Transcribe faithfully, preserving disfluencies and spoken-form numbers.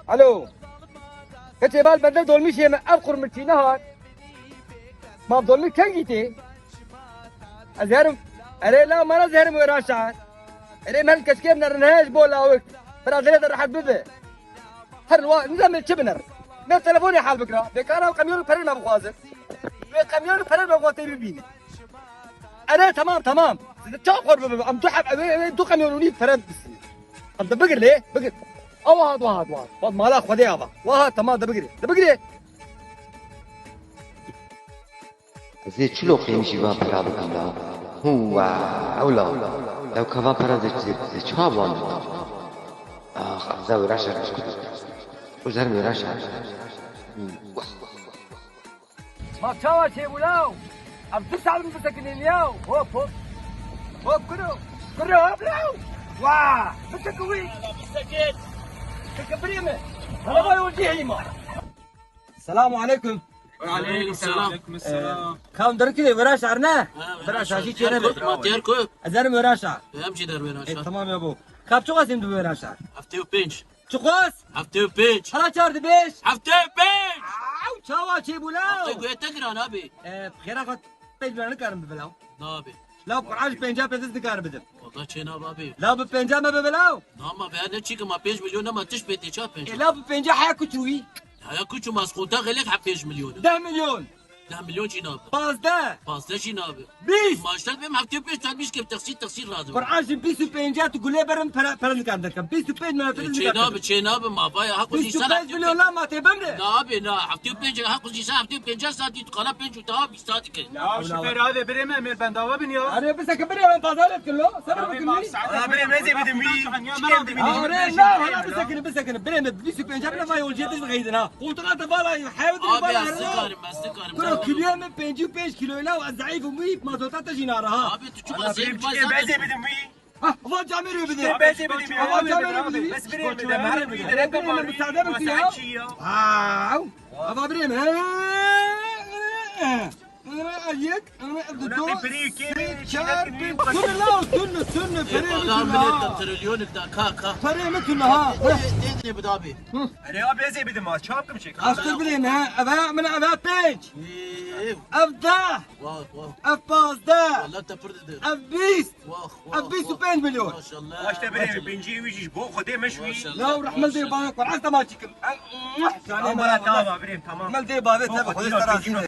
Alo. Keçê bal bende dolmîşê me ev qurmirçî nehat. Ma dolmîş kengî tê? Ez herim. Erê la mara ez herim wêra şar. Erê men keçkê min rin hej bo lawik. Bira dilê de rehet bibe. Her wa nizam çi biner. Me telefonê hal bikira. Bêkana ew qemyon perê me bixwazin. Wê qemyon perê me xwatê bibîne. Erê, tamam, tamam. Siz çawa xor bibe? Em du heb, ewê, ewê du qemyon û nîv pere bisin. Em de bigir lê, bigir. Awa hat, wa hat, wa hat. Bak mala Xwedê ava. Wa hat, tamam, de bigirê. De bigirê. Ez ê çilo qêmişî van pera bikim la. Hû, wa, ewla. Ew ka van pera zê, zê, zê çawa van? Ax, ez da wêra şer. Uzer wêra şer. Hû, wa. Ma çawa çêbû law? Ev du saet min bisekinîn yaw. Hop, hop. Hop, kuro. Kuro, hop law. Wa, bisekin wî. Bisekin. Bisekin birê min. Hala vay olcî heyma. Selamu aleyküm. Aleyküm selam. Ee, kam derkî de wêra şar ne? Ha, wêra şar. Bira şaşî çêne be. Ma têr ku? Ez herim wêra şar. Em jî der wêra şar. E, tamam ya bu. Kap çok azim du wêra şar. Heftê û pênc. Çiqas? Heftê û pênc. Hala çar dibêj. Heftê û pênc. Aw, çawa çêbû law? Heftê guhê te giran abi. E, xêra xwe pênc milyona nikarim bibe law. Nabe. Law Qur'an ji pênca pênc nikarim bidim. Wala çênabe abi. Law bi pênca me bibe law. Nama be ne çî ki ma pênc milyon nema tiş pê tê ça pênc. E, law bi pênca haya kuçû wî. Haya kuçû ma sqûta xelek ha pênc milyon. Deh milyon. Deh milyon jî nabe. Pazdeh. Pazdeh jî nabe. Bîst. Maştal bêm heftê û pênc saet bîst kêm texsîr texsîr razim. Qur'an jî bîst û pênc tu gulê berin pere, pere nikar derkem. Bîst û pênc milyon pere nikar derkem. Çênabe, çênabe ma vaya haq û zîsan. Bîst û pênc milyon la ma tê bimre. Nabe, na, heftê û pênc haq û zîsan heftê û pênc saetî tu qala pênc û daha bîst saetî ke. Ya şu ferade birê me mêr bendava bin ya. Are bisekin birê me pazar etkin lo. Sabır bakın. Ara birê me zê bidim wî. Ara na, hala bisekin, bisekin. Birê me bîst û pênc bile vay olcê diş bixeydin ha. Koltuğa da valla hevdin valla. Abi ez nikarim, ez nikarim. Kuro kilo me pêncî û pênc kilo la, ez zayıfım bu ip mazota te jî nara ha. Abi tu çuka zayıf vay zaten. Bezê bidim wî. Ha, va camêrê bide. Bezê bidim wî. Va camêrê bide. Bes birê bide. Merhaba bide. Müsaade mi ya? Aw. Ava birê mi? Yek, du, sê, çar, pênc. Tune la, tune, tune. Perê mi tune ha. Trilyonik da ka ka. Perê mi tune ha. Ne ne bu da abi. Erê abi ez ê bidim ha. Çap kim çek? Astır bileyim ha. Eve min eve pênc. Ev deh. Wah wah. Ev pazdeh. Wala te pir dide. Ev bîst. Wah wah. Ev bîst û pênc milyon. Maşallah. Başta birê mi pêncî wî jî bo Xwedê me şûyî. Maşallah. Ya rahmet de bana Kur'an tamam çıkın. Tamam tamam birê tamam. Rahmet de bana Xwedê te razî.